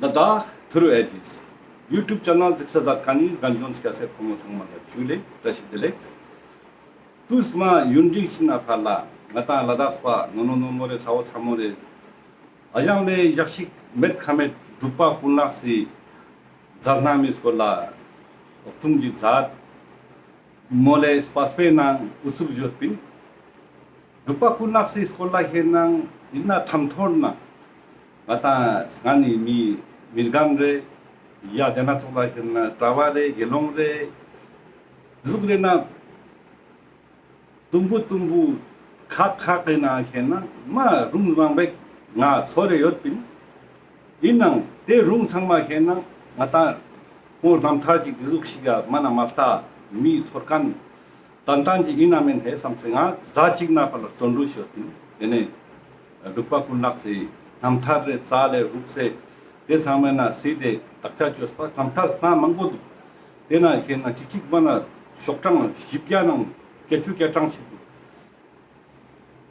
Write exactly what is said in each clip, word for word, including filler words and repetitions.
ལ་དྭགས་ཐུརུ་ཨེ་ཇིས་ཡུ་ཊུབ་ཆེ་ནལ་གཟིགས་ས་མཛད་མཁན་ནི་རྒན་གཞོན་སྐྱ་སེར་ཕོ་མོ་ཚང་མ་ལ་ཇུ་ལེ་བཀྲ་ཤིས་བདེ་ལེགས། ཏུས་མ་ཡུན་རིང་ཞིག་ནེ་ཕར་ལ་ང་ཏང་ལ་དྭགས་པ་ནོ་ནོ་ནོ་མོ་རེ་ཚ་བོ་ཚ་མོ་རེ་ཨ་ཞང་ལེ་ཞག་ཞིག་མེད་ཁ་མེད་འབྲུག་པ་ཀུན་ལེགས་སི་མཛད་རྣམ་མི་སྐོར་ལ་འོ་ཐུང་ཅིག་མཛད། མོ་ལེ་སྤ་སྤེ་ནང་འུ་ཚུགས་བརྗོད་པིན། འབྲུག་པ་ཀུན་ལེགས་སི་སྐོར་ལ་ཁེན་ན་ཨིན་ན་ཐམ་ཐོར་ན་ང་ཏང་ང་ནི་མི་མི་རྒན་རེ་ཡ་དེ་ན་ཙོགས་ལ་ཁེན་ན་གྲྭ་བ་རེ་དགེ་སློང་རེ་ཟུག་རེ་ན་དུམ་བུ་དུམ་བུ་ཁག་ཁག་གི་ནང་ཁེན་ན་མ་རུང་མང་པོ་ང་ཚོར་རེ་ཡོད་པིན། ཨིན་ནའང་དེ་རུང་ཚང་མ་ཁེན་ན་ང་ཏང་ཁོང་རྣམ་ཐར་ཅིག་དེ་ཟུག་ཞིག་ཡ་མ་ན་མ་ལྟ་མི་ཚོར་མཁན་ཏན་ཏན་ཅིག་ཨིན་ན་མེན་ཧེ་བསམ་སེ་ང་ཟླ་གཅིག་ནེ་ཕར་ལ་བརྩོན་འགྲུས་ཤོད་པིན། དེ་ནེ་འབྲུག་པ་ཀུན་ལེགས་སི་རྣམ་ཐར་རེ་རྩ་ལེ་རུག་སེ་དེ་ཚང་མ་ན་སི་དེ་དག་ཆ་བཅོས་པ་རྣམ་ཐར་སྣ་མང་པོ་འདུག། དེ་ན་ཁེན་ན་ཅིག་ཅིག་མ་ན་ཤོག་གྲངས་བཞི་བརྒྱ་ནང་བརྒྱད་ཅུ་གྱ་གྲངས་ཤིག་འདུག།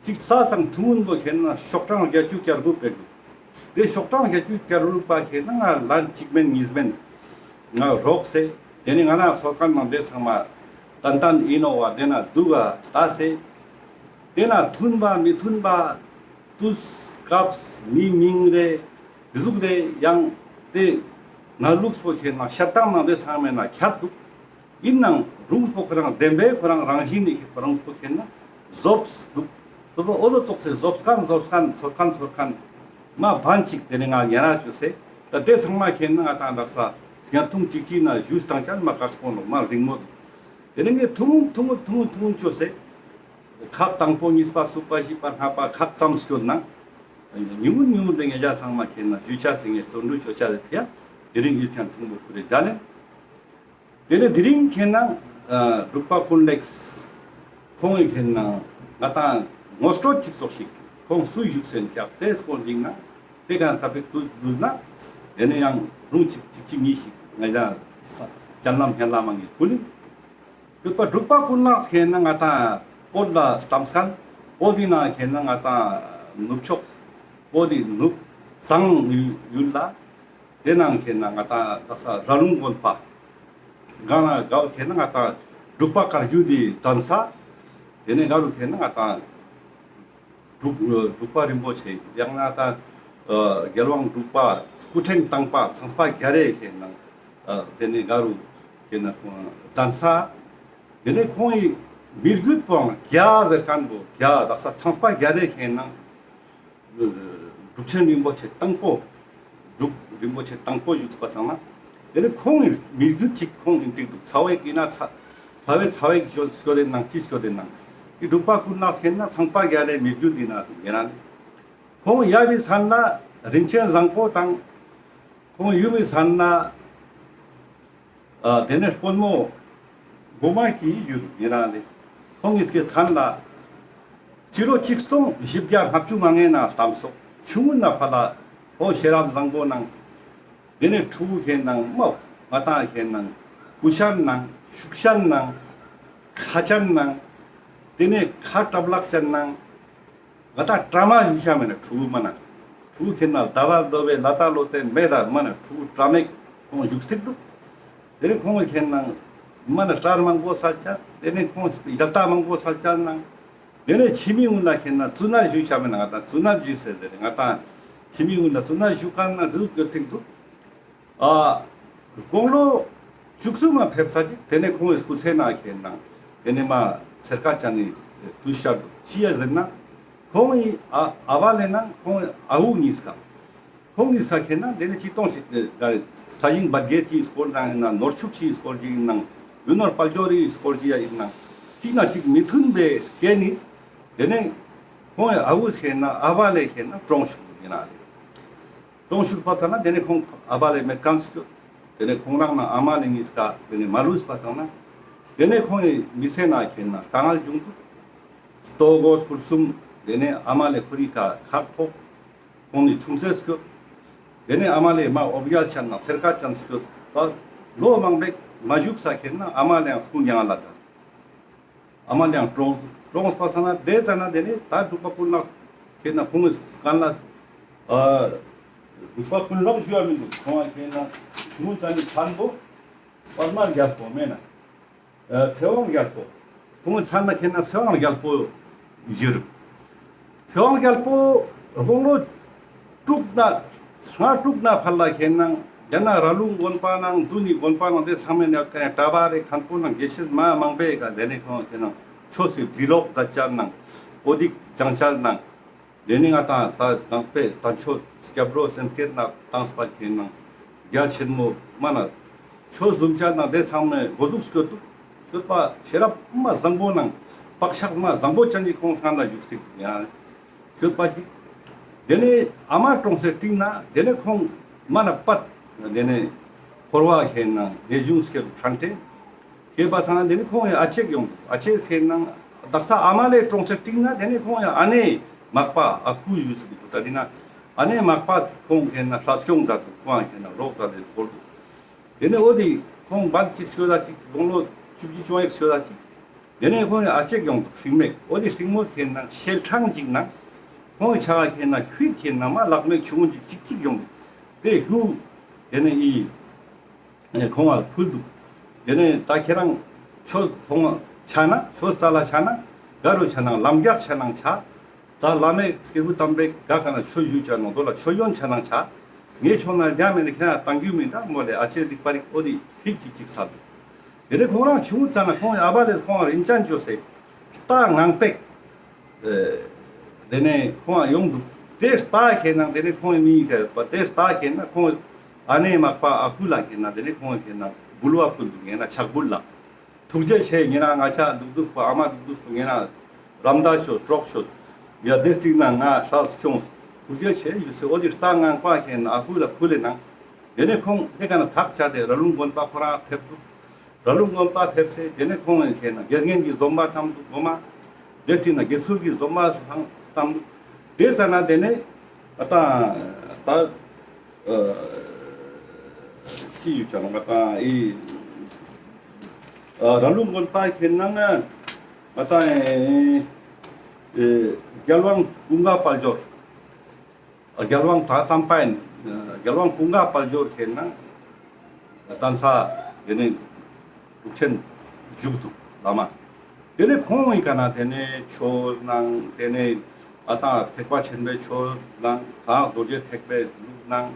ཅིག་ས་སང་ཐུང་ངུན་པོ་ཁེན་ན་ཤོག་གྲངས་བརྒྱད་ཅུ་གྱ་དགུ་པེ་འདུག། དེ་ཤོག་གྲངས་བརྒྱད་ཅུ་གྱ་དགུ་པ་ཁེན་ན་ང་ལན་གཅིག་མན་གཉིས་མན་ང་རོགས་སེ་དེ་ནེ་ང་ན་ཚོར་མཁན་ནང་དེ་ཚང་མ་ཏན་ཏན་ཨིན་ནོག་པ་དེ་ན་འདུག་ག་ལྟ་སེ་དེ་ན་མཐུན་པ་མི་མཐུན་པ་ཏུས་སྐབས་མི་མིང་རེ་དེ་ཟུག་རེ་ཡང་དེ་ན་ལུགས་པོ་ཁེན་ན་ཤད་སྟངས་ནང་དེ་ཚང་མའི་ནང་ཁྱད་འདུག། ཨིན་ནའང་རུང་པོ་ཁོ་རང་བདེན་པའི་ཁོ་རང་རང་བཞིན་ནི་ཁེ་ཁོ་རང་པོ་ཁེན་ན་ཟོབས་འདུག། ཟོབས་པོ་འོ་ལོ་ཙོགས་སེ་ཟོབས་མཁན་ཟོབས་མཁན་ཚོར་མཁན་ཚོར་མཁན་མ་བན་ཅིག་དེ་ནེ་ང་ཉེ་རང་བཅོས་སེ་ད་དེ་ཚང་མ་ཁེན་ན་ང་ཏང་དག་ས་ཉན་ཐུང་ཅིག་ཅིག་ན་ཞུས་བཏང་ཅན་མ་དཀགས་པོ་ནོག་མ་རིང་མོ་འདུག། དེ་ནེ་ངས་ཐུང་ཐུང་ཐུང་ཐུང་བཅོས་སེ་ཁག་དང་པོ་གཉིས་པ་གསུམ་པ་བཞི་པ་ལྔ་པ་ཁག་ཙམ་སྐྱོད་ན་ཉུང་ངུ་ཉུང་ངུ་དེ་ངེད་ཅག་ཚང་མ་ཁེན་ན་ཞུ་ཆ་སེ་ངས་བརྩོན་འགྲུས་བཅོ་ཆ་རེ་ཕི་ཡ་དེ་རིང་ཡིད་ཀྱང་ཐུང་པོ་ཁུ་རེ་མཇལ་ལེ། དེ་ནེ་དེ་རིང་ཁེན་ན་འབྲུག་པ་ཀུན་ལེགས་ཁོང་ངི་ཁེན་ན་ང་ཏང་ངོ་སྤྲོད་ཅིག་ཙོགས་ཤིག་ཁོང་སུ་བཞུགས་སེན་ཀྱག་དེ་སྐོར་ཅིག་ན་དེ་གང་ཚ་པིག་ཏུ་འདུག་ན་དེ་ནེ་ཡང་རུང་ཅིག་ཅིག་ཅིག་གཉིས་ཤིག་ང་ཡང་སྤྱན་ལམ་སྙན་ལམ་མང་གི་ཀུ་ལིང་འབྲུག་པ་འབྲུག་པ་ཀུན་ལེགས་ཁེན་ན་ང་ཏང་བོད་ལ་ལྟམས་མཁན་བོད་དི་ནང་ཁེན་ན་ང་ཏང་ནུབ་ཕྱོགས་བོད་དི་ནུབ་བྱང་ཡུལ་ལ་དེ་ནང་ཁེན་ན་ང་ཏང་དག་ས་ར་ལུང་དགོན་པ། གང་ན་ག་བོ་ཁེན་ན་ང་ཏང་འབྲུག་པ་བཀའ་བརྒྱུད་དི་གདན་ས། དེ་ནེ་ག་རུ་ཁེན་ན་ང་ཏང་འབྲུག་འབྲུག་པ་རིན་པོ་ཆེ་ཡང་ན་ད་རྒྱལ་དབང་འབྲུག་པ་སྐུ་ཕྲེང་དང་པ་ཚངས་པ་རྒྱ་རས་ཁེན་ན་དེ་ནེ་ག་རུ་ཁེན་ན་གདན་ས། དེ་ནེ་ཁོང་ངི་མི་བརྒྱུད་པོའང་རྒྱ་ཟེར་མཁན་པོ་རྒྱ་དག་ས་ཚངས་པ་རྒྱ་རས་ཁེན་ན། འབྲུག་ཆེན་རིན་པོ་ཆེ་དང་པོ། འབྲུག་རིན་པོ་ཆེ་དང་པོ་བཞུགས་པ་སང་ན། དེ་ནེ་ཁོང་གི་མི་བརྒྱུད་ཅིག་ཁོང་ཨིན་ཏིག་འདུག་ཚ་བའི་ཀི་ན་ཚ་ཚ་བའི་ཚ་བའི་སྐྱོད་སྐྱོད་དེ་ནང་ཅི་སྐྱོད་དེ་ནང་། འདི་འབྲུག་པ་ཀུན་ལེགས་ཁེན་ན་ཚངས་པ་རྒྱ་རས་མི་བརྒྱུད་དི་ན་དུ་ཉེ་རང་། ཁོང་ཡབ་བི་མཚན་ལ་རིན་ཆེན་བཟང་པོ་དང་། ཁོང་ཡུམ་མི་མཚན་ལ། ཨ་དེ་ནེ་དཔོན་མོ་གོ་མ་ཀི་ཡུལ་ཡིན་རང་ལེ། ཁོང་གི་སྐྱེ་མཚན་ལ་ཕྱི་ལོ་ཆིག་སྟོང་བཞི་བརྒྱ་ལྔ་བཅུ་ང་ལྔའི་ནང་ལྟམས་སོ། ཆུང་ངུ་ནེ་ཕར་ལ་ཁོ་ཤེས་རབ་བཟང་པོ་ནང་། དེ་ནེ་ཕྲུ་གུ་ཁེན་ནང་མོ་ང་ཏང་ཁེན་ནང་ཀུ་ཤན་ནང་ཤུག་ཤན་ནང་ཁ་ཅན་ནང་། དེ་ནེ་ཁ་གྲབ་ལག་ཅན་ནང་། ང་ཏང་ཀྲ་མ་བཞུགས་ཤ་མེད་ན་ཕྲུ་གུ་མ་ན། ཕྲུ་གུ་ཁེན་ན་ཟླ་བ་ཟློ་བའི་ལ་ཏ་ལོ་ཏེ་མེད་ད་མ་ན་ཕྲུ་གུ་ཀྲ་མེད་ཁོང་བཞུགས་སྟེགས་འདུག། དེ་ནེ་ཁོང་གི་ཁེན་ན་མ་ན་ཀྲར་མང་པོ་ས་ཆ། དེ་ནེ་ཁོང་ཞལ་ཏ་མང་པོ་ས་ཆ་ནང་། དེ་ནེ་ཕྱི་མི་ངུན་ལ་ཁེན་ན་ཙུ་ན་བཞུགས་ཤ་མེད་ན་ང་ཏང་ཙུ་ན་བཞུགས་ཟེར་དེ་ནེ་ང་ཏང་ཕྱི་མི་ངུན་ལ་ཙུ་ན་བཞུགས་ཀ་ན་ཟུག་གི་ཐིག་འདུག། ཨ་དགུང་ལོ་བཅུ་གསུམ་མ་ཕེབས་ཚར་ཅིག། དེ་ནེ་ཁོང་གི་སྐུ་ཚེ་ན་ཁེན་ན་དེ་ནེ་མ་ཚེར་ཀ་ཅན་ནི་དུས་ཤར་འདུག་ཅི་ཡ་ཟེར་ན། ཁོང་གི་ཨ་ཨ་བ་ལེ་ནང་ཁོང་གི་ཨ་བུ་གཉིས་ཀ། ཁོང་གཉིས་ཀ་ཁེན་ན་དེ་ནེ་ཅི་གཏོང་ཞིག་ས་ཞིང་བར་གྱེས་ཀྱི་སྐོར་དང་ཡིན་ན་ནོར་ཕྱུགས་ཀྱི་སྐོར་ཅིག་ཡིན་ནང་ཡུལ་ནོར་དཔལ་འབྱོར་རི་སྐོར་ཅིག་ཡ་ཡིན་ནང་ཅིག་ན་ཅིག་མི་མཐུན་པའི་རྐྱེན་ནི། དེ་ནེ་ཁོང་གི་ཨ་བུ་ཁེན་ན་ཨ་བ་ལེ་ཁེན་ན་གྲོངས་ཤུག་ཡིན་ན་ལེ། གྲོངས་ཤུག་པ་ཐ་ན་དེ་ནེ་ཁོང་ཨ་བ་ལེ་མེད་ཁན་སྐྱོད། དེ་ནེ་ཁོང་རང་ན་ཨ་མ་ལེ་གཉིས་ཀ་དེ་ནེ་མ་ལུས་པ་སང་ན། དེ་ནེ་ཁོང་གི་མི་ཚེ་ན་ཁེན་ན་དཀའ་ངལ་བྱུང་འདུག། ལྟོ་གོས་ཁུར་གསུམ་དེ་ནེ་ཨ་མ་ལེ་ཁོ་རི་ཀ་ཁག་ཕོག། ཁོང་ནི་ཆུང་ཚེ་སྐྱོད། དེ་ནེ་ཨ་མ་ལེ་མ་འོ་བརྒྱལ་ཆ་ན་ཚེར་ཀ་ཅན་སྐྱོད་པ། ལོ་མང་པོ་མ་བཞུགས་ས་ཁེན་ན་ཨ་མ་ལེ་ཡང་སྐུ་མྱ་ངན་ལ་འདས། ཨ་མ་ལེ་ཡང་གྲོངས། གྲོངས་པ་སང་ན་དེ་ཙ་ན་དེ་ནེ་ད་འབྲུག་པ་ཀུན་ལེགས་ཁེན་ན་ཁོང་གི་སྐལ་ལ་ཨ་ ལུག་པ་ཀུན་ལེགས་ཞུ་བ་མི་འདུག་ཁོང་ཁེ་ན་ཆུང་ཙ་ནི་མཚན་པོ་པདྨ་རྒྱལ་པོ་མེད་ན། ཨ་ཚེ་དབང་རྒྱལ་པོ། ཁོང་མཚན་ན་ཁེ་ན་ཚེ་དབང་རྒྱལ་པོ་ཡོད། ཚེ་དབང་རྒྱལ་པོ་དགུང་ལོ་དྲུག་ན་ལྔ་དྲུག་ན་ཕར་ལ་ཁེ་ན་རྒྱ་ནག་ར་ལུང་དགོན་པ་ནང་འདུ་ནི་དགོན་པ་ནང་དེ་ཚང་མའི་ནང་ཁེ་ན་གྲྭ་པ་རེ་མཁན་པོ་ནང་དགེ་བཤེས་མ་མང་པོའི་ཀ་དེ་ནས་ཁོང་ཁེ་ན་ཆོས་སི་འབྲི་ཀློག་མཛད་ཅན་ནང་པོ་ཏི་སྦྱང་ཅན་ནང་། དེ་ནས་ང་ཏང་ད་དང་པོའི་དང་ཆོས་སྐྱབས་འགྲོ་སེམས་བསྐྱེད་ནང་བཏང་སྤ་ཁེ་ནང་རྒྱ་ཆེན་མོ་མ་ན་ཆོས་ཟུམ་ཅན་ནང་དེ་ཚང་མའི་འགོ་འཛུགས་སྐྱོད་དུ་སྐྱོད་པ་ཤེས་རབ་མ་བཟང་པོ་ནང་བག་ཆགས་མ་བཟང་པོ་ཅན་གྱི་ཁོང་ཚང་ལ་བཞུགས་སྟེ་ཡང་སྐྱོད་པ་ཞིག་དེ་ནས་ཨ་མ་གྲོངས་སེ་སྟིང་ན་དེ་ནས་ཁོང་མ་ན་པད་དེ་ནས་འཁོར་བ་ཁེ་ནང་དེ་གཞུང་སྐྱོད་ཕྲན་ཏེ། ཞེས་པ་ཚང་དེ་ནི་ཁོང་ཡང་ཨ་ཅེ་ཡོང་འདུག་ཨ་ཅེ་ཟེར་ནང་དག་ས་ཨ་མ་ལས་གྲོངས་ཚེ་སྟིང་ན་དེ་ནི་ཁོང་ཡང་ཨ་ནེ་མག་པ་ཨ་ཁུ་ཡོད་ཟེར་འདུག་ད་དེ་ན་ཨ་ནེ་མག་པ་ཁོང་ཁེ་ན་ལྷ་སྐྱོང་མཛད་འདུག་ཁོང་ཁེ་ན་རོགས་མཛད་དེ་འཁོར་འདུག་དེ་ནི་འོ་དེ་ཁོང་བར་གཅིག་སྐྱོད་ད་ཅིག་དགུང་ལོ་བཅུ་བཞི་བཅོ་ཡིག་སྐྱོད་ད་ཅིག་དེ་ནི་ཁོང་ཡང་ཨ་ཅེ་ཡོང་འདུག་ཧྲིང་མེག་འོ་དེ་ཧྲིང་མོ་ཁེ་ན་ཤེལ་ཕྲེང་ཅིག་ནང་ཁོང་ཡི་ཆ་ཁེ་ན་ཁྱུད་ཁེ་ན་མ་ལག་མེག་ཆུང་ངུ་ཅིག་ཅིག་ཅིག་ཡོང་འདུག་དེ་ཧུ་དེ་ནི་ཨི། ཁོང་ལ་ཕུལ་འདུག་དེ་ནས་ད་ཁྱེད་རང་ཆོས་ལྷོང་ཆ་ན་ཆོས་རྩ་ལ་ཆ་ན་ག་རུ་ཆ་ན་ལམ་རྒྱགས་ཆ་ན་ཆ། ད་བླ་མའི་སྐྱེས་བུ་དམ་པའི་ག་ག་ན་ཆོས་ཞུ་ཆ་ན་དོ་ལ་ཆོས་ཡོན་ཆ་ན་ཆ། ངས་ཆོ་ན་རྒྱ་མེད་ནས་ཁྱེད་རང་བཏང་རྒྱུ་མིན་ད་མོ་ལས་ཨ་ཅེ་སྡིག་པ་རིག་འོ་དེ་ཧིག་ཅིག་ཅིག་ས་འདུག་དེ་ནས་ཁོང་རང་ཆུང་ཙ་ན་ཁོང་ཨ་བ་ལས་ཁོང་རིན་ཅན་བཅོ་སེ་རྟ་ངང་པེག་དེ་ནས་ཁོང་ཡོང་འདུག་དེ་རྟ་ཁེ་ན་དེ་ནས་ཁོང་མི་ཁེ་པ་དེ་རྟ་ཁེ་ན་ཁོང་ཨ་ནེ་མག་པ་ཨ་ཁུ་ལ་ཁེ་ན་དེ་ནས་ཁོང་ཁེ་ན་འབུལ་བ་ཕུལ་འདུག་ངེ་ན་ཕྱག་འབུལ་ལ་ཐུགས་རྗེ་ཆེ། ངེ་ན་ང་ཅག་འདུག་འདུག་པ་ཨ་མ་འདུག་འདུག་པ་ངེ་ན་རམ་མདའ་ཆོས་གྲོགས་ཆོས་ཡ་དེ་གཅིག་ན་ང་ཧྲ་སྐྱོང་ཐུགས་རྗེ་ཆེ་ཡོད་སེ་འོ་དེ་རྟ་ངང་པ་ཁེ་ན་ཨ་ཁུ་ལ་ཁུ་ལེ་ནང་དེ་ནས་ཁོང་དེ་ཀ་ན་ཐག་བཅད་དེ་ར་ལུང་དགོན་པ་ཁོ་རང་ཕེབས་འདུག་ར་ལུང་དགོན་པ་ཕེབས་སེ་དེ་ནས་ཁོང་ངི་ཁེ་ན་དགེ་བསྙེན་གྱི་སྡོམ་པ་བཏང་འདུག་སྒོ་མ། དེ་དེ་ན་དགེ་ཚུལ་གྱི་སྡོམ་པ་བཏང་འདུག་དེ་ཙ་ན་དེ་ནས་ད་ད་ད་ཅི་ཡོད་ཀྱང་ང་ད་ཨི་ར་ལུང་དགོན་པ་ཁེ་ན་ང་ད་ཨི་རྒྱལ་དབང་ཀུན་དགའ་དཔལ་འབྱོར། རྒྱལ་དབང་ད་ཙམ་པ་ཡིན། རྒྱལ་དབང་ཀུན་དགའ་དཔལ་འབྱོར་ཁེ་ན་གདན་ས་དེ་ནས་འདུག་ཆེན་བཞུགས་འདུག་བླ་མ། དེ་ནས་ཁོང་ངི་ཀ་ན་དེ་ནས་ཆོས་གནང་དེ་ནས་ཨ་ཏང་ཐེག་པ་ཆེན་པོའི་ཆོས་གནང་ཟངས་རྡོ་རྗེ་ཐེག་པའི་ལུགས་གནང་།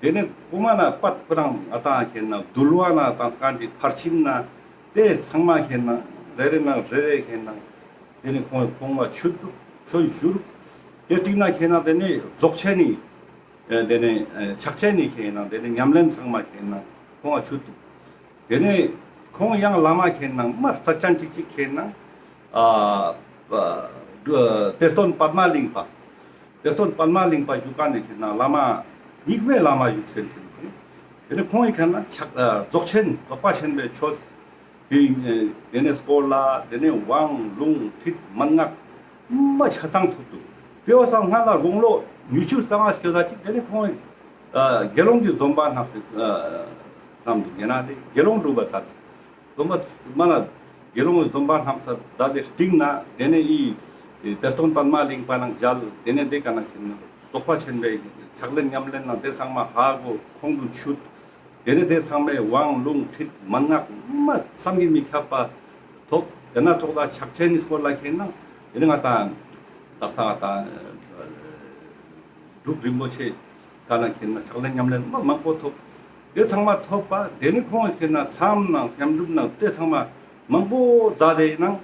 དེ་ནས་ཁོ་མ་ན་པད་ཁོ་རང་ཨ་ཏང་ཁེ་ན་འདུལ་བ་ན་ཙང་སྐད་ཅིག་ཕར་ཕྱིན་ན་དེ་ཚང་མ་ཁེ་ན་རེ་རེ་ན་རེ་རེ་ཁེ་ན། དེ་ནས་ཁོང་ཁོང་ལ་ཆུད་དུ་ཆོས་ཞུ་རུ། དེ་སྟིང་ན་ཁེ་ན་དེ་ནས་རྫོགས་ཆེན་ནི། དེ་ནས་ཕྱག་ཆེན་ནི་ཁེ་ན་དེ་ནས་ཉམས་ལེན་ཚང་མ་ཁེ་ན་ཁོང་ལ་ཆུད་དུ། དེ་ནས་ཁོང་ཡང་བླ་མ་ཁེ་ན་མ་རྩ་ཅན་ཅིག་ཅིག་ཁེ་ན། གཏེར་སྟོན་པདྨ་གླིང་པ། གཏེར་སྟོན་པདྨ་གླིང་པ་བཞུགས་ཀ་ནས་ཁེ་ན་བླ་མ་རྙིང་མའི་བླ་མ་བཞུགས་ཟེར་ཁེ་ན། དེ་ནས་ཁོང་ཡི་ཁེ་ན་ཕྱག་རྫོགས་ཆེན་རྫོགས་པ་ཆེན་པོའི་ཆོས། དེ་དེ་ནས་སྐོར་ལ་དེ་ནས་དབང་ལུང་ཁྲིད་མན་ངག་མ་ཆ་ཚང་ཐུབ་འདུག་དེ་བ་སང་སྔ་ལ་དགུང་ལོ་ཉི་ཤུ་རྩ་ལྔ་སྐྱོད་ད་ཅིག་དེ་ནས་ཁོང་དགེ་སློང་གི་སྡོམ་པ་བསྣམས་སེ་བསྣམས་འདུག་ཡིན་ན་དེ་དགེ་སློང་སྒྲུབ་པ་ཚར་སྡོམ་པ་མ་ན་དགེ་སློང་གི་སྡོམ་པ་བསྣམས་ས་མཛད་དེ་སྟིང་ན་དེ་ནས་ཨི་གཏེར་སྟོན་པདྨ་གླིང་པ་ནང་མཇལ། དེ་ནས་དེ་ཀ་ན་ཁེ་ན་རྫོགས་པ་ཆེན་པོའི་ཕྱག་ལེན་ཉམས་ལེན་ནང་དེ་ཚང་མ་ཧ་གོ་ཁོང་དུ་ཆུད། དེ་ནས་དེ་ཚང་མའི་དབང་ལུང་ཁྲིད་མན་ངག་མ་བསམ་གྱིས་མི་ཁྱབ་པ་ཐོབ། དེ་ན་ཐོག་ད་ཕྱག་ཆེན་ནི་སྐོར་ལ་ཁེ་ན་དེ་ནས་ང་ད་དག་ས་ང་ད་འབྲུག་རིན་པོ་ཆེ་ཀ་ན་ཁེ་ན་ཕྱག་ལེན་ཉམས་ལེན་མ་མང་པོ་ཐོབ། དེ་ཚང་མ་ཐོབ་པ་དེ་ནས་ཁོང་ཁེ་ན་མཚམས་ནང་མཉམ་རུབ་ནང་དེ་ཚང་མ་མང་པོ་མཛད་དེ་ནང་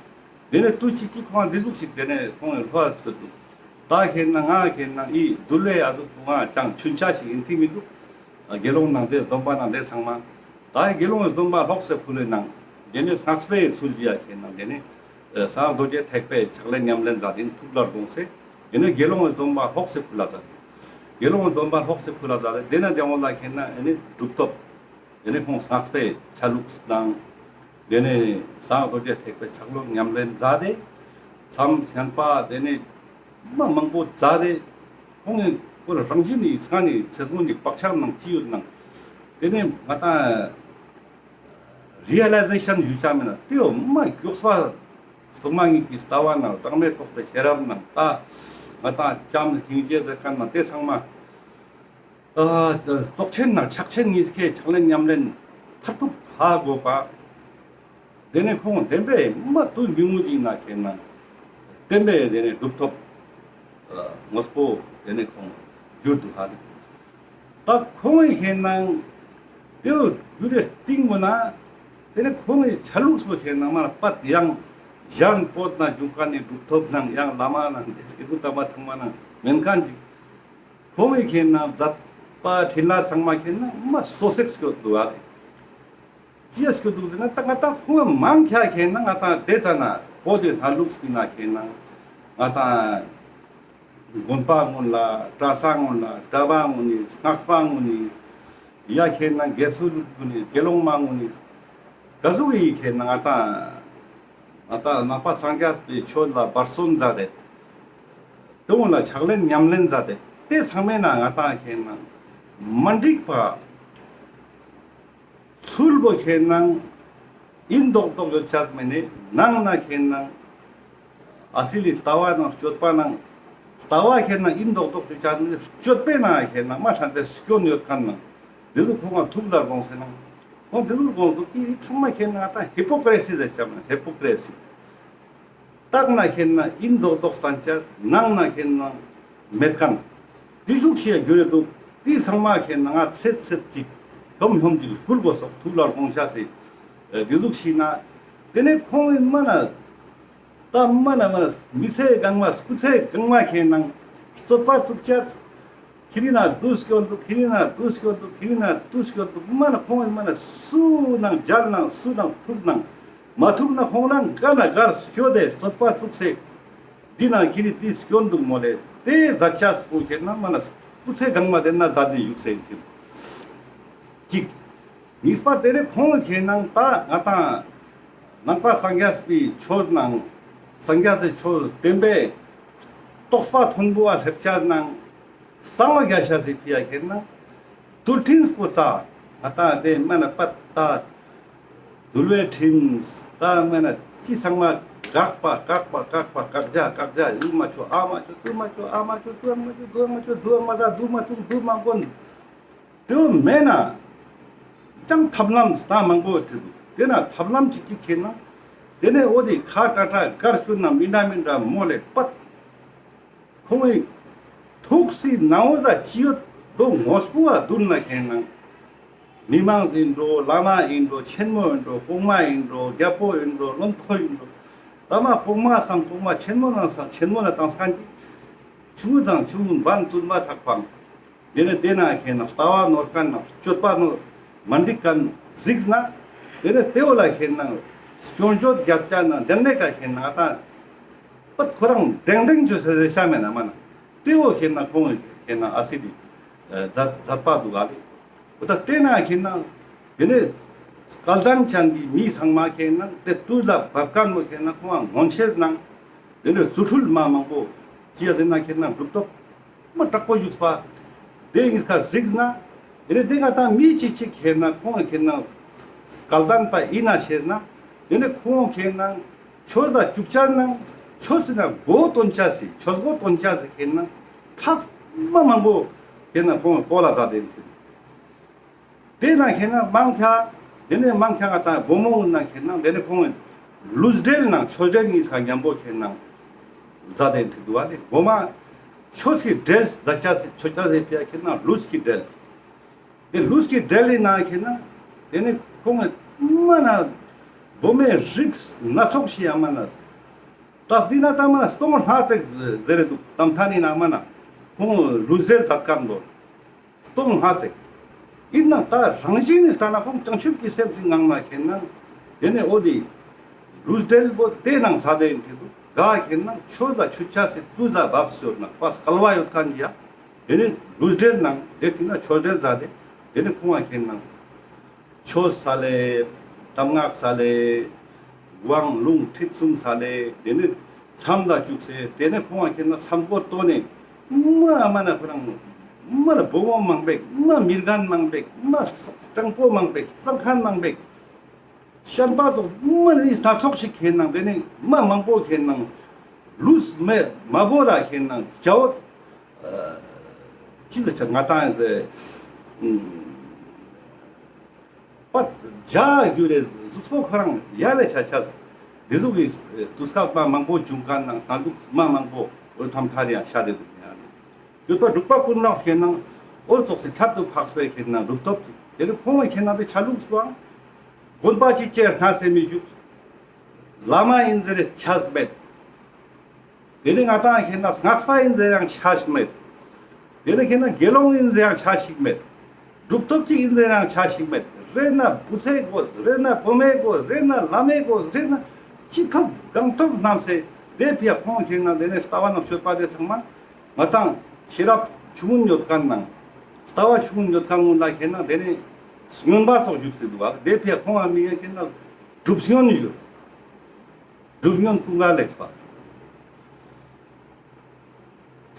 དེ་ནས་དུས་གཅིག་གི་ཁོང་འདི་ཟུག་ཞིག་དེ་ནས་ཁོང་ལྷོ་ཨ་ཟུག་འདུག་ད་ཁེ་ན་ང་ཁེ་ན་ཨི་འདུལ་བའི་ཨ་ཟུག་ང་ཅང་ཆུན་ཆ་ཞིག་ཡིན་ཐིག་མི་འདུག་དགེ་སློང་ནང་དེ་སྡོམ་པ་ནང་དེ་ཚང་མ། ད་དགེ་སློང་གི་སྡོམ་པ་ལྷོག་སེ་ཕུལ་ལེ་ནང་དེ་ནས་སྔགས་པའི་ཚུལ་གྱིས་ཡ་ཁེ་ན་དེ་ནས་ཟངས་རྡོ་རྗེ་ཐེག་པའི་ཕྱག་ལེན་ཉམས་ལེན་མཛད་དེ་ཐུགས་ལ་དགོངས་སེ་དེ་ནས་དགེ་སློང་གི་སྡོམ་པ་ལྷོག་སེ་ཕུལ་ལ་མཛད། དགེ་སློང་གི་སྡོམ་པ་ལྷོག་སེ་ཕུལ་ལ་མཛད་དེ་དེ་ནས་དེ་འོང་ལ་ཁེ་ན་ཨེ་ནི་གྲུབ་ཐོབ། དེ་ནས་ཁོང་སྔགས་པའི་ཆ་ལུགས་དང་། དེ་ནས་ཟངས་རྡོ་རྗེ་ཐེག་པའི་ཕྱག་ལེན་ཉམས་ལེན་མཛད་དེ། མཚམས་བྱོན་པ་དེ་ནས་མ་མང་པོ་མཛད་དེ། ཁོང་ངི་ཁོ་རང་བཞིན་ནི་སྔ་ནས་ཚེ་སྔོན་གྱི་བག་ཆགས་ནང་ཅི་ཡོད་ནང་། དེ་ནས་ང་ད་རི་ཡ་ལའི་ཟེ་ཤན་ཞུ་ཆ་མེད་ན་དེའོ་མ་མགྱོགས་པ་སྟོང་མ་ཉིད་ཀྱི་ལྟ་བ་ནང་གྲངས་མེད་རྟོགས་པའི་ཤེས་རབ་ནང་ད་ང་ད་བྱམས་སྙིང་རྗེ་ཟེར་མཁན་ནང་དེ་ཚང་མ། ཨ་ཙོགས་ཆེན་ནང་ཕྱག་ཆེན་གཉིས་ཀའི་ཕྱག་ལེན་ཉམས་ལེན་མཐར་ཐུག་ཧ་གོ་བ། དེ་ནས་ཁོང་བདེན་པའི་མ་དུས་མི་ངུ་ཅིག་ན་ཁེན་ན་བདེན་པའི་དེ་ནས་གྲུབ་ཐོབ་ངོ་སྤོ་དེ་ནས་ཁོང་གྱུར་འདུག་ཧ་ལེ། ད་ཁོང་གི་ཁེན་ན་དེའུ་གྱུར་རེ་སྟིང་མོ་ན་དེ་ནས་ཁོང་གི་ཆ་ལུགས་པོ་ཁེན་ན་མ་པད་ཡང་གཞན་བོད་ན་བཞུགས་མཁན་ནི་གྲུབ་ཐོབ་ནང་ཡང་བླ་མ་ནང་དེ་སྐྱེས་བུ་དམ་པ་ཚང་མ་ནང་མེན་མཁན་ཅིག་ཁོང་གི་ཁེན་ན་མཛད་པ་འཕྲིན་ལས་ཚང་མ་ཁེན་ན་མ་སོ་སེག་སྐྱོད་འདུག་ཨ། ཅི་ཡ་སྐྱོད་འདུག་ཟེར་ན་ད་ང་ད་ཁོང་མང་ཆེ་ཁེན་ན་ང་ད་དེ་ཙ་ན་བོད་དི་ལྷ་ལུགས་སི་ན་ཁེན་ན་ང་ད་དགོན་པ་ངོ་ལ་གྲྭ་ས་ངོ་ལ་གྲྭ་པ་ངོ་ནི་སྔགས་པ་ངོ་ནི་ཡ་ཁེན་ན་དགེ་ཚུལ་ངོ་ནི་དགེ་སློང་མ་ངོ་ནི་ག་ཟུག་ཡི་ཁེན་ན་ང་ད་ང་ད་ནང་པ་སངས་རྒྱས་པའི་ཆོས་ལ་འབད་བརྩོན་མཛད་དེ་དེ་འོ་ལ་ཕྱག་ལེན་ཉམས་ལེན་མཛད་དེ་དེ་ཚང་མའི་ནང་ང་ད་ཁེན་ན་མ་འགྲིག་པ་ཚུལ་པོ་ཁེན་ན་ཨིན་མདོག་མདོག་ཡོད་ཆགས་མེད་ནས་ནང་ན་ཁེན་ན་ཨ་སི་ལི་ལྟ་བ་ནང་སྤྱོད་པ་ནང་ལྟ་བ་ཁེན་ན་ཨིན་མདོག་མདོག་ཡོད་ཆགས་མེད་ནས་སྤྱོད་པའི་ནང་ཁེན་ན་མ་ཧྲན་ཏེ་སྐྱོན་ཡོད་མཁན་ནང་དེ་ཚོ་ཁོང་ང་ཐུགས་ལ་དགོངས་ཟེར་ན་ཁོང་དེ་ཚོ་དགོངས་འདུག་གི་ཚང་མ་ཁེན་ན་ད་ཧི་པོ་ཀྲེ་སི་ཟེར་ཆགས་མེད་ཧི་པོ་ཀྲེ་སི། ལྟག་ན་ཁེན་ན་ཨིན་མདོག་མདོག་སྟན་ཅ་ནང་ན་ཁེན་ན་མེད་མཁན། དེ་ཟུག་ཤེས་རྒྱུ་རེ་འདུག་དེ་ཚང་མ་ཁེན་ན་ང་ཚེ་ཚེ་ཅིག་ཧོམ་ཧོམ་ཅིག་ཕུལ་དགོས་སོག་ཐུགས་ལ་དགོངས་ཤ་ཟེར། དེ་ཟུག་ཤེས་ན་དེ་ནས་ཁོང་ཨིན་མ་ན་ད་མ་ན་མ་ན་མི་ཚེ་གང་མ་སྐུ་ཚེ་གང་མ་ཁེན་ན་རྩོད་པ་བཙུགས་ཅ། ཁྱེད་རི་ན་དུས་སྐྱོད་འདུག་ཁྱེད་རི་ན་དུས་སྐྱོད་འདུག་ཁྱེད་རི་ན་དུས་སྐྱོད་འདུག་མ་ན་ཁོང་ཨིན་མ་ན་སུ་ནང་མཇལ་ནང་སུ་ནང་ཐུག་ནང་མ་ཐུག་ན་ཁོང་རང་ག་ན་གར་སྐྱོད་དེ་རྩོད་པ་བཙུགས་སེ། འདི་ན་ཁྱེད་རི་དེ་སྐྱོད་འདུག་མོ་ལེ་དེ་མཛད་ཅ་སྐུ་ཁེན་ན་མ་ན་སྐུ་ཚེ་གང་མ་དེ་ན་མཛད་དེ་ཡུག་སེ་ཁེན་ཅིག་གཉིས་པ་དེ་ནས་ཁོང་ཁེན་ན་ད་ང་ཏང་ནང་པ་སངས་རྒྱས་པའི་ཆོས་ནང་སངས་རྒྱས་པའི་ཆོས་བསྟན་པའི་རྟོགས་པ་མཐོན་པོ་བ་སླེབས་ཅ་ནང་གསང་བ་རྒྱ་ཤ་ཟེར་ཕི་ཡ་ཁེན་ན་དུར་ཁྲིམས་པོ་ཙ་ང་ཏང་དེ་མ་ན་པད་ད་འདུལ་བའི་ཁྲིམས་ད་མ་ན་ཅི་ཚང་མ་བཀག་པ་བཀག་པ་བཀག་པ་བཀག་རྒྱ་བཀག་རྒྱ་ཡུག་མ་ཆོག་ཨ་མ་ཆོག་དུ་མ་ཆོག་ཨ་མ་ཆོག་དུ་མ་ཆོག་དུ་མ་ཆོག་དུ་མ་ཆོག་དུ་མ་ཐུག་དུ་མ་གོན། དེ་བོ་མེད་ན། ཅང་ཐབས་ལམ་སྟ་མང་པོ་ཐེབས་འདུག་དེ་ན་ཐབས་ལམ་གཅིག་གཅིག་ཁེན་ན། དེ་ནས་འོ་དེ་ཁ་ཏྲ་ཏྲ་གར་ཤུ་ན་མི་འདྲ་མི་འདྲ་མོ་ལས་པད། ཁོང་གི་ཐུགས་སི་ནང་འོ་ད་ཅི་ཡོད་དོ་ངོ་སྤུ་བ་བསྡུར་ན་ཁེན་ན། མི་མང་ཨིན་འགྲོ་བླ་མ་ཨིན་འགྲོ་ཆེན་མོ་ཨིན་འགྲོ་གོང་མ་ཨིན་འགྲོ་རྒྱལ་པོ་ཨིན་འགྲོ་བློན་པོ་ཨིན་འགྲོ། ད་མ་གོང་མ་སང་གོང་མ་ཆེན་མོ་ནང་སང་ཆེན་མོ་ན་བཏང་སྐན་གི་ཆུང་ངུ་དང་ཆུང་ངུ་འབན་བཙུན་མ་ཚགས་པའང་། དེ་ནས་དེ་ན་ཁེན་ན་ལྟ་བ་ནོར་མཁན་ན་སྤྱོད་པ་ནོར་མ་འགྲིག་མཁན་གཟིགས་ན། དེ་ནས་དེ་བོ་ལ་ཁེན་ན་སྐྱོན་བརྗོད་རྒྱབ་ཅ་ན་དེ་ནས་ཀ་ཁེན་ན་ང་ཏང་པད་ཁོ་རང་དེང་དེང་བཅོས་ཟེར་ཟེར་ཤ་མེད་ན་མ་ན་དེ་བོ་ཁེན་ན་ཁོང་ཁེན་ན་ཨ་སི་དི་མཛད་མཛད་པ་འདུག་ག་ལེ། འོ་ད་དེ་ན་ཁེན་ན་དེ་ནས་སྐལ་ལྡན་ཅན་གྱི་མི་ཚང་མ་ཁེན་ན་དེ་དུས་ལ་བབ་མཁན་བོ་ཁེན་ན་ཁོང་ང་ངོ་ཤེས་ནང་དེ་ནས་རྫུ་འཕྲུལ་མ་མང་པོ་ཅི་ཡ་ཟེར་ན་ཁེན་ན་གྲུབ་ཐོབ། མ་དྲག་པོ་བཞུགས་པ། དེ་གཉིས་ཀ་གཟིགས་ན། དེ་ནས་དེ་ག་ད་མི་གཅིག་གཅིག་ཁེན་ན་ཁོང་ཁེན་ན་སྐལ་ལྡན་པ་ཡིན་ན་ཤེས་ན། དེ་ནས་ཁོང་ཁེན་ན་ཆོས་ལ་བཅུག་ཅ་ན་ཆོས་ཟེར་ན་མགོ་སྟོན་ཅ་སི་ཆོས་མགོ་སྟོན་ཅ་སི་ཁེན་ན་ཐབས་མ་མང་པོ་ཁེན་ན་ཁོང་གོ་ལ་ད་དེ་ནས། དེ་ན་ཁེན་ན་མང་ཆེ། དེ་ནས་མང་ཆེ་ང་ཏང་བུ་མོ་ན་ཁེན་ན་དེ་ནས་ཁོང་ལུས་འབྲེལ་ནང་ཆོས་འབྲེལ་གཉིས་ཀ་མཉམ་པོ་ཁེན་ན་མཛད་དེ་འདུག་བ་ལེ། བུ་མོ་ཆོས་ཀྱི་འབྲེལ་མཛད་ཅ་སི་ཆོས་ཅ་སི་ཕི་ཡ་ཁེན་ན་ལུས་ཀྱི་འབྲེལ། དེ་ལུས་ཀྱི་འབྲེལ་ལི་ན་ཁེན་ན་དེ་ནས་ཁོང་མ་ན་བུ་མོའི་རིགས་སྣ་ཚོགས་ཤིག་ཡ་མ་ན། ད་འདི་ན་ད་མ་ན་སྟོང་ལྷ་ཙེག་ཟེར་རེ་འདུག་གཏམ་ཐ་ནི་ན་མ་ན་ཁོང་ལུས་འབྲེལ་མཛད་མཁན་བོ། སྟོང་ལྷ་ཙེག་ཡིན་ན་ད་རང་བཞིན་ནི་ལྟ་ན་ཁོང་བྱང་ཆུབ་ཀྱི་སེམས་སི་ངང་ན་ཁེན་ན། དེ་ནས་འོ་དེ་ལུས་འབྲེལ་བོ་དེ་ནང་ས་དེ་ཡིན་ཐེ་དུ་ག་ཁེན་ན་ཆོས་ལ་ཆུད་ཆ་སི་དུས་ལ་བབས་སོད་ན་པ་སྐལ་བ་ཡོད་མཁན་ཡ། དེ་ནས་ལུས་འབྲེལ་ནང་དེ་ཁེན་ན་ཆོས་འབྲེལ་ཟ་དེ་དེ་ནས་ཁོང་ང་ཁེན་ན། ཆོས་ས་ལེ། གདམས་ངག་ས་ལེ། དབང་ལུང་ཁྲིད་གསུམ་ས་ལེ། དེ་ནས་མཚམས་ལ་བཅུག་སེ་དེ་ནས་ཁོང་ང་ཁེན་ན་མཚམས་སྒོ་ཏོ་ནས་མ་མ་ན་ཁོ་རང་མ་ན་བུ་མོ་མང་པེག་མ་མི་རྒན་མང་པེག་མ་སྤྲང་པོ་མང་པེག་སྤྲང་མཁན་མང་པེག་ཤན་པ་ཚོ་མ་ནི་སྣ་ཚོགས་ཤིག་ཁེན་ན་དེ་ནས་མ་མང་པོ་ཁེན་ན་ལུས་མེ་མ་བོ་ར་ཁེན་ན་བྱའོ། ཅི་ལ་ཆ་ང་ཏང་ཟེ་པ་ཇ་རྒྱུ་རེ་གཟུགས་པོ་ཁོ་རང་ཡ་ལེ་ཆ་ཆ་ཟེ་རི་གཟུགས་ཀྱི་དུས་སྐབས་མ་མང་པོ་བྱུང་མཁན་ནང་ད་ལུགས་མ་མང་པོ་འོ་ཐམ་ཐ་རེ་ཡང་ཤ་དེ་འདུག་ཡ་ལེ། ཡོད་པ་འབྲུག་པ་ཀུན་ལེགས་ཁེ་ན་འོ་ཙོགས་སི་ཁྱད་དུ་འཕགས་པའི་ཁེ་ན་གྲུབ་ཐོབ་ཅིག་དེ་ནི་ཁོང་གི་ཁེ་ན་དེ་ཆ་ལུགས་སུའང་དགོན་པ་ཅིག་ཅེར་སྣ་སེ་མི་བཞུགས། བླ་མ་ཡིན་ཟེར་ཆ་མེད། དེ་ནི་ང་ཏང་ཁེ་ན་སྔགས་པ་ཡིན་ཟེར་ཡང་ཆ་མེད། དེ་ནི་ཁེ་ན་དགེ་སློང་ཡིན་ཟེར་ཡང་ཆ་ཞིག་མེད། གྲུབ་ཐོབ་ཅིག་ཡིན་ཟེར་ཡང་ཆ་ཞིག་མེད། རེ་ན་བུ་ཚའི་དགོས། རེ་ན་བུ་མོའི་དགོས། རེ་ན་བླ་མའི་དགོས། རེ་ན་ཅི་ཐོབ་གང་ཐོབ་རྣམས་སེ་དེ་ཕི་ཡ་ཁོང་ཁེ་ན་དེ་ནི་ལྟ་བ་ནང་སྤྱོད་པ་དེ་ཚང་མ་ང་ཏང་ཤེས་རབ་ཆུང་ངུན་ཡོད་མཁན་ནང་ལྟ་བ་ཆུང་ངུན་ཡོད་མཁན་ངུན་ལ་ཁེ་ན་དེ་ནི་སྨྱོན་པ་ཙོགས་བཞུགས་སེ་འདུག་བ། དེ་ཕི་ཡ་ཁོང་ང་མི་ཡ་ཁེ་ན་གྲུབ་སྨྱོན་བཞུགས། གྲུབ་སྨྱོན་ཀུན་དགའ་ལེགས་པ།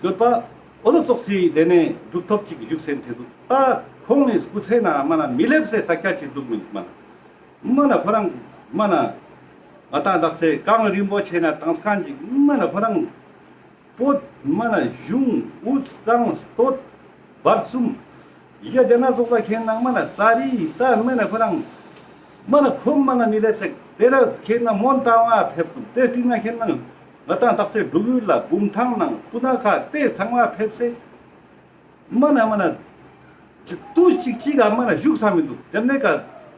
ཡོད་པ། འོ་ལོ་ཙོགས་སི་དེ་ནས་གྲུབ་ཐོབ་ཅིག་བཞུགས་སེ་ཐེ་འདུག་ད་ཁོང་ནི་སྐུ་ཚེ་ན་མ་ན་མི་ལེབ་སེ་ས་སྐྱ་ཅིག་འདུག་མི་འདུག་མ་ན། མ་ན་ཁོ་རང་མ་ན་ང་ཏང་དག་སེ་གངས་རིན་པོ་ཆེ་ན་དང་སྐན་ཅིག་མ་ན་ཁོ་རང་པོད་མ་ན་གཞུང་དབུས་གཙང་སྟོད་བར་གསུམ། ཡ་དེ་ན་ཙོགས་ལ་ཁེ་ན་མ་ན་ཙ་རི་ད་མ་ན་ཁོ་རང་མ་ན་ཁོམ་མ་ན་མི་ལེབ་སེ་དེ་ལ་ཁེ་ན་མོན་རྟ་དབང་ཕེབས་འདུག་དེ་དུས་ན་ཁེ་ན་ང་ཏང་དག་སེ་འབྲུག་ཡུལ་ལ་བུམ་ཐང་ནང་སྤུ་ན་ཁ་དེ་ཚང་མ་ཕེབས་སེ་མ་ན་མ་ན་ཅི་དུས་ཅིག་ཅིག་ག་མ་ན་བཞུགས་ས་མི་འདུག་དེ་ནས་ཀ་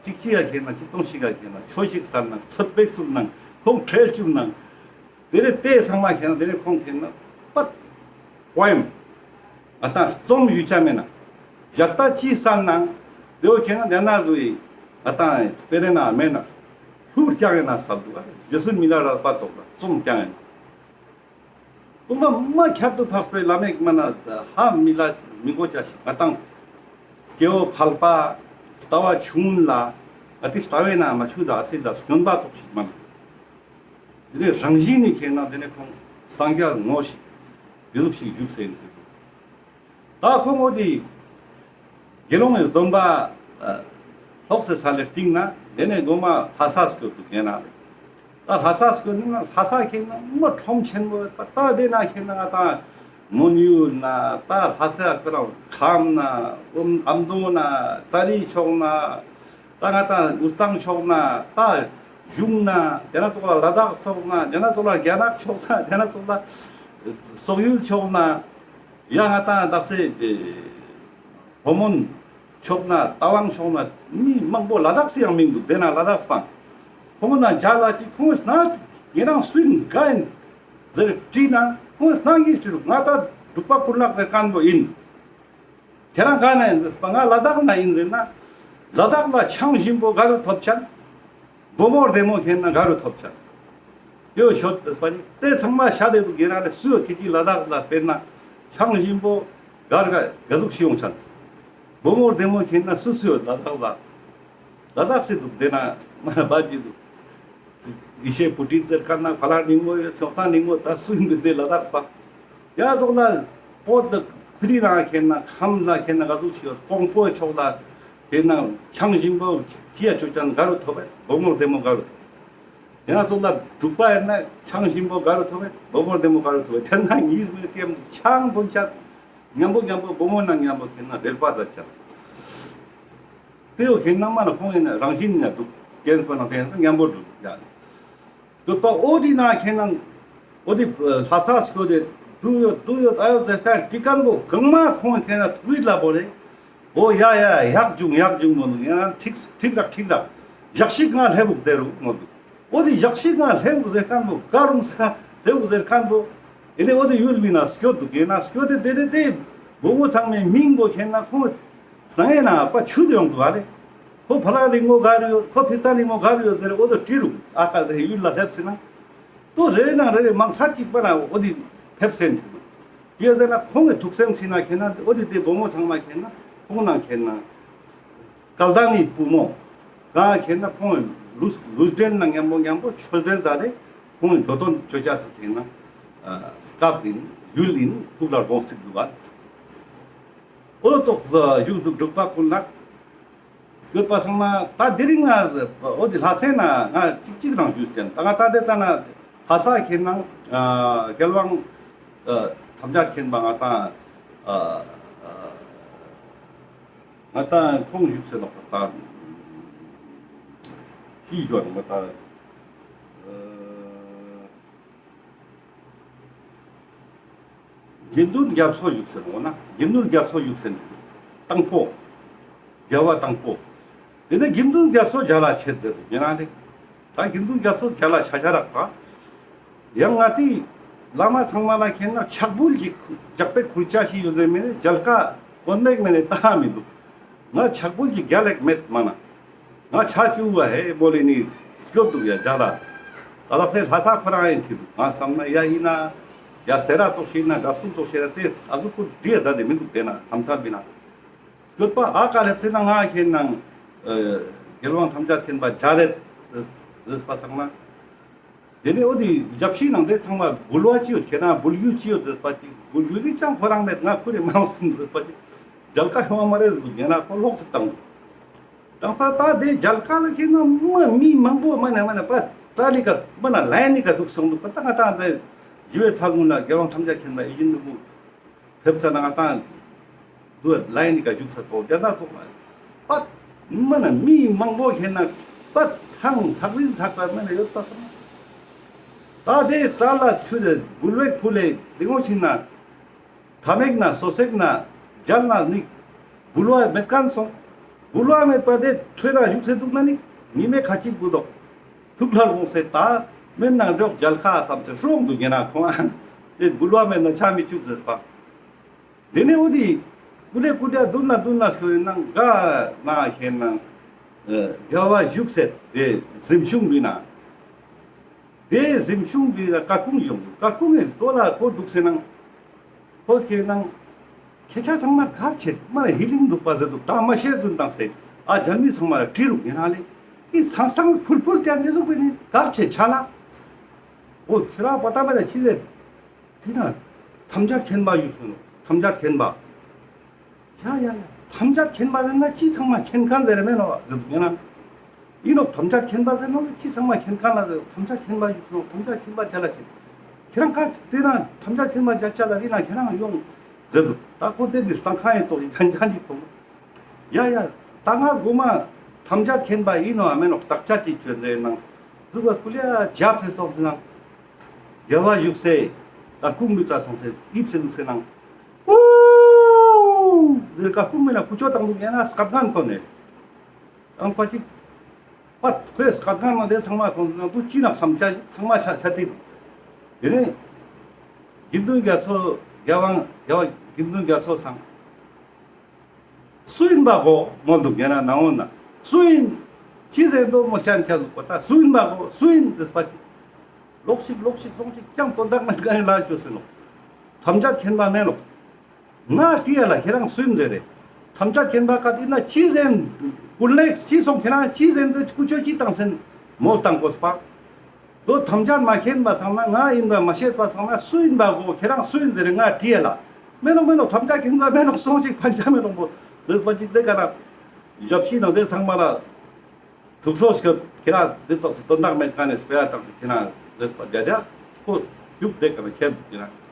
ཅིག་ཅིག་ག་ཁེ་ན་ཅི་གཏོང་ཞིག་ག་ཁེ་ན་ཆོས་ཤིག་སལ་ནང་ཚོད་པེག་བཙུགས་ནང་ཁོང་ཁྲེལ་བཅུག་ནང་དེ་རེ་དེ་ཚང་མ་ཁེ་ན་དེ་རེ་ཁོང་ཁེ་ན་པད་པོ་ཨེམ་ང་ཏང་རྩོམ་ཡུལ་ཆ་མེད་ན་ཞག་ལྟ་ཅི་སལ་ནང་དེ་བོ་ཁེ་ན་དེ་ན་ཟུ་ཡི་ང་ཏང་སྤེ་རེ་ན་མེད་ན་ལྷུར་རྒྱག་ཡིན་ན་སལ་འདུག་ག་རྗེ་བཙུན་མི་ལ་རས་པ་ཙོགས་ལ་རྩོམ་རྒྱག་ཡིན། ཀུན་དགའ་མ་ཁྱད་དུ་འཕགས་པའི་བླ་མེད་མ་ན་ཧ་མི་ལ་མི་གོ་ཅ་ཞིག་ང་ཏང་སྐྱེ་བོ་ཕལ་པ་ལྟ་བ་ཆུང་ངུན་ལ་ཨ་ཏི་ལྟ་བའི་ན་མ་ཆུ་ད་ཨ་ཚི་ད་སྐྱོན་པ་ཙོགས་ཤིག་མ་ན། དེ་ནས་རང་བཞིན་ནི་ཁེ་ན་དེ་ནས་ཁོང་སངས་རྒྱས་ངོ་ཞིག་དེ་ལུགས་ཤིག་བཞུགས་སེ་ཡིན་ཏེ། ད་ཁོང་འོ་དེ་དགེ་སློང་གི་སྡོམ་པ་ལོག་སེ་སལ་ལེ་སྟིང་ན་དེ་ནས་གོ་མ་ལྷ་ས་སྐྱོད་འདུག་ཡིན་ན་ལེ། ད་ལྷ་ས་སྐྱོད་ནི་ན་ལྷ་ས་ཁེ་ན་མ་ཁྲོམ་ཆེན་མོ་ཡོད་པ་ད་དེ་ན་ཁེ་ན་ང་ཏང་མོན་ཡུལ་ན་ད་ལྷ་ས་ཁོ་རང་ཁམས་ན་ཨམ་མདོ་ན་ཙ་རི་ཕྱོགས་ན་ད་ང་ཏང་དབུས་གཙང་ཕྱོགས་ན་ད་གཞུང་ན་དེ་ན་ཙོགས་ལ་ལ་དྭགས་ཕྱོགས་ན་དེ་ན་ཙོགས་ལ་རྒྱ་ནག་ཕྱོགས་ན་དེ་ན་ཙོགས་ལ་སོག་ཡུལ་ཕྱོགས་ན་ཡ་ང་ཏང་དག་སེ་ཧོ་མོན་ཕྱོགས་ན་རྟ་དབང་ཕྱོགས་ན་མི་མང་པོ་ལ་དྭགས་སི་ཡང་མིང་འདུག་དེ་ན་ལ་དྭགས་སྤང་ཁོང་ན་ཇ་ལ་ཅི་ཁོང་སྣ་ངེ་རང་སུ་ཡིན་ག་ཡིན་ཟེར་དྲིས་ན་ཁོང་སྣ་ངེ་ཞུ་རུ་ང་ད་འབྲུག་པ་ཀུན་ལེགས་ཟེར་མཁན་པོ་ཡིན། ཁྱེད་རང་ག་ན་ཡིན་ཟེར་པ་ང་ལ་དྭགས་ན་ཡིན་ཟེར་ན་ལ་དྭགས་ལ་ཆང་ཞིམ་པོ་ག་རུ་ཐོབ་ཆ། བུ་མོ་བདེ་མོ་ཁེ་ན་ག་རུ་ཐོབ་ཆ། དེའོ་ཤོད་ཟེར་པ་ནི་དེ་ཚང་མ་ཤ་དེ་དུ་གེ་ན་ལེ་སུ་ཡོད་ཁེ་ཅི་ལ་དྭགས་ལ་དཔེར་ན་ཆང་ཞིམ་པོ་ག་རུ་ག་ག་ཟུག་ཤི་ཡོང་ཆ། བུ་མོ་བདེ་མོ་ཁེ་ན་སུ་སུ་ཡོད་ལ་དྭགས་ལ། ལ་དྭགས་སི་འདུག་དེ་ན་མ་ན་བ་ཅི་འདུག་ཡེ་ཤེས་བུ་ཏི་ཟེར་མཁན་ན་ཕ་ལ་ནིང་མོ་ཡོད་ཆོག་ཐང་ནིང་མོ་ད་སུ་ཡིན་འདུག་དེ་ལ་དྭགས་པ། ཡ་ཙོགས་ལ་པོ་ཏི་ཁུ་རི་རང་ཁེ་ན་ཁམས་ལ་ཁེ་ན་ག་ཟུག་ཤི་ཡོད་ཀོང་པོའི་ཕྱོགས་ལ་ཁེ་ན་ཆང་ཞིམ་པོ་ཅི་ཡ་ཅོ་ཅན་ག་རུ་ཐོབ་པས་བུ་མོ་བདེ་མོ་ག་རུ་ཐོབ། དེ་ན་ཙོགས་ལ་འབྲུག་པ་ཡིན་ན་ཆང་ཞིམ་པོ་ག་རུ་ཐོབ་པས་བུ་མོ་བདེ་མོ་ག་རུ་ཐོབ་པས་དེ་ན་ངིས་མི་ཀེམ་ཆང་དོན་ཆ་མཉམ་པོ་མཉམ་པོ་བུ་མོ་ན་མཉམ་པོ་ཁེ་ན་རེལ་པ་ད་ཆ། དེའོ་ཁེ་ན་མ་ན་ཁོང་ཡིན་ན་རང་བཞིན་ཡིན་ན་འདུག་རྐྱེན་པོ་ན་ཕན་ན་མཉམ་པོ་འདུག་ཡ། འདུག་པ་འོ་དེ་ན་ཁེ་ན་འོ་དེ་ལྷ་ས་སྐྱོད་དེ་དུ་ཡོད་དུ་ཡོད་ཨ་ཡོད་ཟེར་ཁན་ཏི་ཀན་པོ་གང་མ་ཁོང་ཁེ་ན་ཐུག་ལ་པོ་རེ། འོ་ཡ་ཡ་ཡག་བྱུང་ཡག་བྱུང་མོ་འདུག་ཡ་ན་ཁྲིག་ཁྲིག་རག་ཁྲིག་རག་ཞག་ཞིག་ང་ལྷེ་བུག་དེ་རུ་མོ་འདུག་འོ་དེ་ཞག་ཞིག་ང་ལྷེ་བུག་ཟེར་ཁན་པོ་ག་རུང་ས་ལྷེ་བུག་ཟེར་ཁན་པོ། ཨེ་ནེ་འོ་དེ་ཡུལ་མི་ན་སྐྱོད་འདུག་ཡིན་ན་སྐྱོད་དེ་དེ་དེ་དེ་བུ་མོ་ཚང་མའི་མིང་པོ་ཁེ་ན་ཁོང་སང་ཡིན་ན་པ་ཆུད་ཡོང་འདུག་ཨ་ལེ། ཁོ་ཕ་ལ་རིང་མོ་ག་རུ་ཡོད་ཁོ་ཕི་ཏ་རིང་མོ་ག་རུ་ཡོད་ཟེར་འོ་དེ་དྲི་རུ་ཨ་ཀ་དེ་ཡུལ་ལ་སླེབས་སི་ན། ཏོ་རེ་རེ་ནང་རེ་རེ་མང་ཚར་གཅིག་པ་ན་འོ་དེ་ཕེབས་སེ་འདུག་ཡོད་ཟེར་ན་ཁོང་གི་ཐུགས་སེམས་ཕྱིན་ན་ཁེ་ན་འོ་དེ་དེ་བུ་མོ་ཚང་མ་ཁེ་ན་ཁོང་ནང་ཁེ་ན། སྐལ་ལྡན་ནི་བུ་མོ། གང་ཁེ་ན་ཁོང་ལུས་ལུས་འབྲེལ་ན་མཉམ་པོ་མཉམ་པོ་ཆོས་འབྲེལ་ཟ་རེ་ཁོང་འགྲོ་དོན་ཆོས་ཆ་སི་ཁེ་ན་སྐབས་ཡིན་ཡུལ་ཡིན་ཐུགས་ལ་དགོངས་ཚིག་འདུག་བ། འོ་ཙོགས་བཞུགས་འདུག་འབྲུག་པ་ཀུན་ལེགས། ཡོད་པ་ཚང་མ་ད་དེ་རིང་ང་འོ་དེ་ལྷ་སའི་ན་ང་གཅིག་གཅིག་རང་བཞུགས་ཀྱང་ད་ང་ད་དེ་ལྟ་ན་ལྷ་ས་ཁེ་ན་རྒྱལ་དབང་ཐམས་ཅད་མཁྱེན་པ་ང་ད་ ང་ཏང་ཁོང་བཞུགས་སེ་ནོག་པ་ཏང་ཤི་ཞོན་ང་ཏང་དགེ་འདུན་རྒྱ་མཚོ་བཞུགས་སེ་ནོག་ན། དགེ་འདུན་རྒྱ་མཚོ་བཞུགས་སེ་ནོག་དང་པོ། རྒྱལ་བ་དང་པོ། དེ་ནས་དགེ་འདུན་རྒྱ་མཚོ་རྒྱལ་ལ་ཆེད་མཛད་དུ་ཉེ་རང་ལེ། ད་དགེ་འདུན་རྒྱ་མཚོ་རྒྱལ་ལ་ཆ་ཆ་རག་པ། ཡང་ང་ཏི་བླ་མ་ཚང་མ་ལ་མཁྱེན་ན་ཕྱག་ཕུལ་ཞིག་ཇག་པའི་ཁུར་ཆ་ཞིག་ཡོད་ཟེར་མེད་ནས་མཇལ་ཁ་དཀོན་མེད་མེད་ནས་ལྟ་མི་འདུག་ང་ཕྱག་ཕུལ་ཞིག་རྒྱལ་ལེགས་མེད་མ་ན། ང་ཆ་ཅུ་བ་ཧེ་མོ་ལེ་ནི་སྐྱོབ་འདུག་ཡ་རྒྱ་ལ། ད་ལག་སེ་ལྷ་ས་ཁོ་རང་ཡིན་ཐི་འདུག་ང་བསམ་ན་ཡ་ཡིན་ན། ཡ་སེ་ར་ཙོགས་ཤིག་ན་དགའ་སྐུ་ཙོགས་ཤིག་ར་དེ་ཨ་ཟུག་ཁུ་འདྲི་ཡ་ཟ་དེ་མི་འདུག་དེ་ན་ཧམ་ཐལ་མི་ན། སྐྱོད་པ་ཨ་ཀ་ལེབ་སེ་ན་ང་ཁྱེད་ནང་རྒྱལ་དབང་ཐམས་ཅད་མཁྱེན་པ་མཇལ་ལེད་ཟེར་པ་སང་ན། དེ་ནས་འོ་དེ་ཞབས་ཕྱི་ནང་དེ་ཚང་མ་འབུལ་བ་ཅི་ཡོད་ཁྱེད་ན་འབུལ་རྒྱུ་ཅི་ཡོད་ཟེར་པ་ཅིག་འབུལ་རྒྱུ་ཅི་ཅང་ཁོ་རང་མེད་ང་ཁུ་རེ་མང་སུ་ཟེར་པ་ཅིག་མཇལ་ཁ་ཡོང་བ་མ་རེད་ཟེར་འདུག་ཡང་ན་ཁོ་ལོག་ཅིག་བཏང་འདུག་དང་པ་ད་དེ་མཇལ་ཁ་ལ་ཁྱེད་ན་མ་མི་མང་པོ་མ་ན་མ་ན་པ་ཏྲ་ལི་ཀ་མ་ན་ལའི་ནི་ཀ་འདུག་སོང་འདུག་པ་ད་ང་ད་དེ་ཞི་བའི་ཚལ་ངུན་ལ་རྒྱལ་དབང་ཐམས་ཅད་མཁྱེན་པ་ཡིད་བཞིན་ནོར་བུ། ཕེབས་ཙ་ན་ང་ཏང་དུ་ལའི་ནི་ཀ་བཞུགས་ས་ཐོག་རྒྱ་ས་ཐོག་ལ་པད་མ་ན་མི་མང་པོ་ཁྱེད་ན་པད་ཐང་ཐག་རིང་ཐག་པ་མ་ན་ཡོད་པ་སོང་། ད་དེ་ཏྲ་ལ་ཆུ་དེ་འབུལ་བའི་ཕུལ་ལེ་དེ་ངོ་ཤིན་ན་ཐ་མེག་ན་སོ་སེག་ན་རྒྱལ་ན་ནི་འབུལ་བ་མེད་མཁན་སོང་། འབུལ་བ་མེད་པ་དེ་ཁྲོས་ལ་བཞུགས་སེ་འདུག་ན་ནི་མི་མེད་ཁ་ཅིག་བུ་དོག་ཐུགས་ལ་དགོངས་སེ་ད་མེད་ནང་འཇོག་མཇལ་ཁ་བསམ་སེ་སྲོང་དུ་ཉེ་ན་ཁོང་ཨ་དེ་འབུལ་བ་མེད་ན་ཆ་མི་བཅུག་ཟེར་པ། དེ་ནས་འོ་དེ་ཀུ་ལེ་ཀུ་ལེ་དུན་ན་དུན་ན་སྐྱོ་ཡིན་ན་ག་ན་ཁྱེད་ན་རྒྱལ་བ་བཞུགས་སེ་དེ་གཟིམ་ཆུང་བི་ན། དེ་གཟིམ་ཆུང་བི་ན་ཀ་ཁུང་ཡོང་འདུག་ཀ་ཁུང་ངི་ལྟོ་ལ་ཁོ་འདུག་སེ་ན། ཁོ་ཁྱེད་ན་ཁྱེད་ཆ་ཚང་མ་གར་ཆེ་མ་ཧི་ལིང་འདུག་པ་ཟེར་འདུག་ད་མ་ཤེས་ཚུན་བཏང་སེ་ཨ་ཇན་མི་ཚང་མ་ལ་དྲི་རུག་ཉེ་རང་ལེ། ཁྱེད་ཚང་སང་ཕུལ་ཕུལ་ཀྱང་ཉེ་ཟུག་བི་ནི་གར་ཆེ་ཆ་ལ། འོ་ཁྱེད་རང་པ་ཏ་མེ་ལ་ཆི་ཟེར། དེ་ན་ཐམས་ཅད་མཁྱེན་པ་ཡོད་སོང་ནོ། ཐམས་ཅད་མཁྱེན་པ། ཡ་ཡ་ཡ། ཐམས་ཅད་མཁྱེན་པ་ཟེར་ན་ཅི་ཚང་མ་མཁྱེན་མཁན་ཟེར་མེད་ནོ་ཟེར་དུ་ཡིན་ན། ཡིན་ནོ་ཐམས་ཅད་མཁྱེན་པ་ཟེར་ནོ་ཅི་ཚང་མ་མཁྱེན་མཁན་ལ་ཟེར་ཐམས་ཅད་མཁྱེན་པ་ཡོད་སོང་ཐམས་ཅད་མཁྱེན་པ་ཅ་ལ་ཆེ། ཁྱེད་རང་ཁ་དེ་ན་ཐམས་ཅད་མཁྱེན་པ་ཅ་ཅ་ལ་རི་ན་ཁྱེད་རང་ཡོང་ཟེར་དུ་ད་ཁོ་དེ་འདི་སང་ཁ་ཡིན་ཙོག་ཡིན་ཁན་ཁན་ཅིག་ཐོང་། ཡ་ཡ། ད་ང་གོ་མ་ཐམས་ཅད་མཁྱེན་པ་ཡིན་ནོ་ཨ་མེ་ནོ་བརྟག་དཔྱད་ཅིག་བཅོས་ནས་ནང་། དུ་བ་ཀུ་ལེ་ཨ་རྒྱབ་ཐེ་སོགས་ནང་། རྒྱལ་བ་བཞུགས་སེ། ད་ཀུང་མི་ཙ་སོང་སེ་ཡིབ་སེ་ལུག་སེ་ནང་། ཨུ། ཟེར་ཀ་ཀུང་མི་ན་ཁུ་ཅོ་བཏང་འདུག་ཡ་ན་སྐད་ངན་ཐོན་ནས། ཨང་པ་ཅིག་པད་ཁོས་སྐད་ངན་ན་དེ་ཚང་མ་ཐོན་འདུག་ན་དུ་ཅི་ནག་བསམ་ཆ་ཚང་མ་ཆ་ཆ་ཏི། དེ་ནས། དགེ་འདུན་རྒྱ་མཚོ་རྒྱལ་དབང་རྒྱལ་བ་དགེ་འདུན་རྒྱ་མཚོ་སང་། སུ་ཡིན་པ་གོ་མོལ་འདུག་ཡ་ན་ནང་འོ་ན་སུ་ཡིན། ཅི་ཟེར་འདུག་མོ་ཅན་ཁྱ་ཟུག་པ་ད་སུ་ཡིན་པ་གོ་སུ་ཡིན་ཟེར་པ་ཅིག་ལོག་ཅིག་ལོག་ཅིག་སོང་ཅིག་ཀྱང་དོན་དག་མེད་ཀ་ནི་ལ་བཅོས་སེ་ནོ། ཐམས་ཅད་མཁྱེན་པ་མེད་ནོ། ང་དྲི་ཡ་ལ་ཁྱེད་རང་སུ་ཡིན་ཟེར་རེ། ཐམས་ཅད་མཁྱེན་པ་ཀ་དེ་ན་ཅི་ཟེར། ཀུན་ལེགས་ཅི་སོང་ཁྱེད་རང་ཅི་ཟེར་འདི་ཀུ་ཅོ་ཅི་བཏང་སེ་མོལ་བཏང་དགོས་པ། དོ་ཐམས་ཅད་མ་མཁྱེན་པ་ཚང་ན་ང་ཡིན་པ་མ་ཤེས་པ་ཚང་ན་སུ་ཡིན་པ་གོ་ཁྱེད་རང་སུ་ཡིན་ཟེར་ང་དྲིས་ལ། མེ་ལོང་མེ་ལོང་ཐམས་ཅད་མཁྱེན་པ་མེ་ལོང་སོང་ཅིག་ཕན་ཆ་མེ་ལོང་པོ་ཟེར་བ་ཅིག་དེ་ག་ན། ཞབས་ཕྱི་ནང་དེ་ཚང་མ་ལ། དུག་སོ་ཁྱེད་རང་དེ་ཙོགས་སུ་དོན་དག་མེད་ཀ་ནས་སྤེ་ར་བཏང་སྟེ་ཁྱེད་རང་ཟེར་བ་རྒྱ་རྒྱ་ཁོ་རྒྱུག་དེ་ག་ན་ཁྱེད་ཁྱེད་རང་།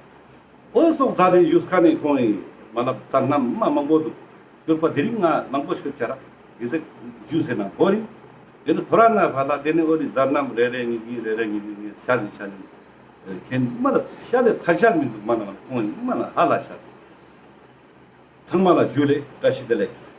འོ་ཙོགས་ཛ་དེ་ཞུས་ཁ་ནས་ཁོང་ཡིན་མ་ལབ་ཙ་ནམ་མ་མང་པོ་འདུག་སྐྱོར་པ་དེ་རིང་ང་མང་པོ་ཞིག་ཅ་ར་གི་ཟེག་ཞུས་ཟེར་ན་གོ་རིང་། དེ་ནི་ཐོ་ར་ན་ཕ་ལ་དེ་ནི་འོ་དེ་ཛ་ནམ་རེ་རེ་གཉིས་གཉིས་རེ་རེ་གཉིས་གཉིས་ཤ་ནི་ཤ་ནི་ཁྱེད་མ་ལ་ཤ་ལེ་ཚར་ཤ་མི་འདུག་མ་ན་ཁོང་ཡིན་མ་ལ་ཧ་ལ་ཤ་ཚང་མ་ལ་ཇུ་ལེ་བཀྲ་ཤིས་བདེ་ལེགས།